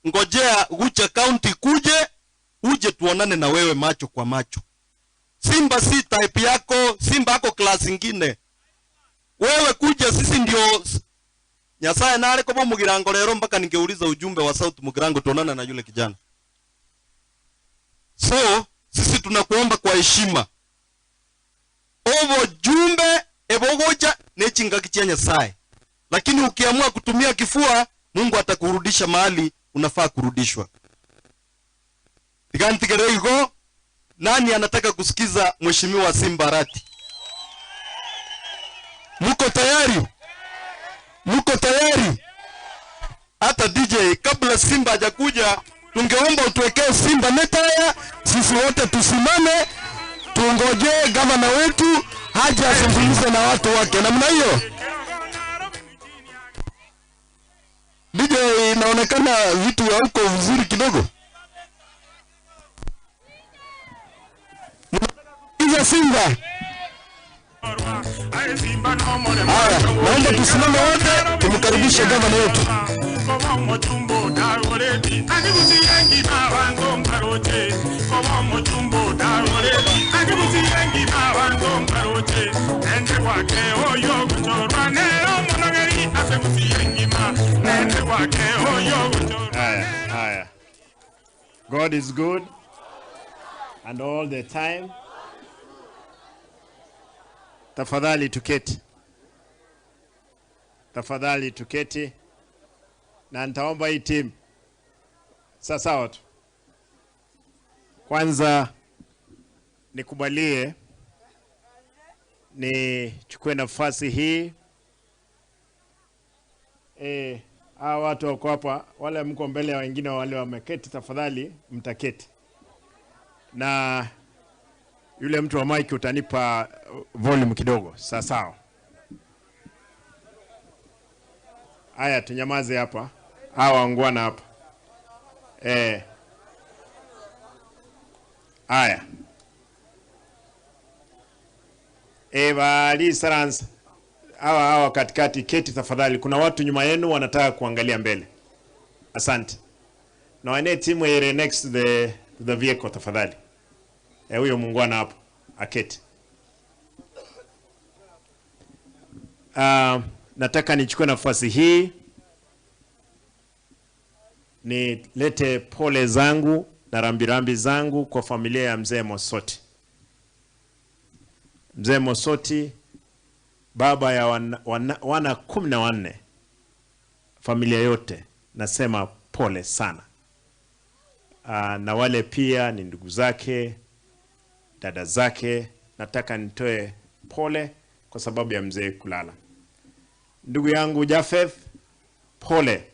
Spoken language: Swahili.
Ngojea Gucha County kuje, uje tuonane na wewe macho kwa macho. Simba si type yako, Simba ako class ingine. Wewe kuja, sisi ndio Nyasaye nare kobo Mugirango lero mpaka ningeuliza ujumbe wa South Mugirango tuonane na yule kijana. So sisi tunakuomba kwa heshima. Obo jumbe ebogoja nechingaki cha Nyasaye. Lakini ukiamua kutumia kifua, Mungu atakurudisha mahali unafaa kurudishwa. Tigantigerego, nani anataka kusikiza Mheshimiwa Simba Arati? Muko tayari? Muko tayari? Hata DJ kabla Simba hajakuja, tungeomba utuwekee Simba netaya, sisi wote tusimame tungojee gavana wetu haja azungumze na watu wake namna hiyo. DJ, inaonekana vitu huko vizuri kidogo. Mnapiga Simba. Haya, naomba tusimame wote tumkaribishe gavana wetu. Haya, haya. God is good and all the time. Tafadhali tuketi. Tafadhali tuketi. Na nitaomba hii team. Sasa watu. Kwanza nikubalie nichukue nafasi hii. Hawa watu wako hapa, wale mko mbele ya wengine, wale wameketi, tafadhali mtaketi. Na yule mtu wa mic utanipa volume kidogo. Sawa sawa. Haya, tunyamaze hapa. Hawa wangwana hapa. Haya. Bali sarans. Hawa katikati keti tafadhali. Kuna watu nyuma yenu wanataka kuangalia mbele. Asante. Na wane timu ere next to the vehicle tafadhali. Huyo muungwana hapo aketi. Nataka nichukue nafasi hii nilete pole zangu na rambirambi zangu kwa familia ya Mzee Mosoti. Mzee Mosoti, baba ya wana 14, familia yote nasema pole sana. Na wale pia ni ndugu zake, dada zake, nataka nitoe pole kwa sababu ya mzee kulala. Ndugu yangu Jafeth, pole.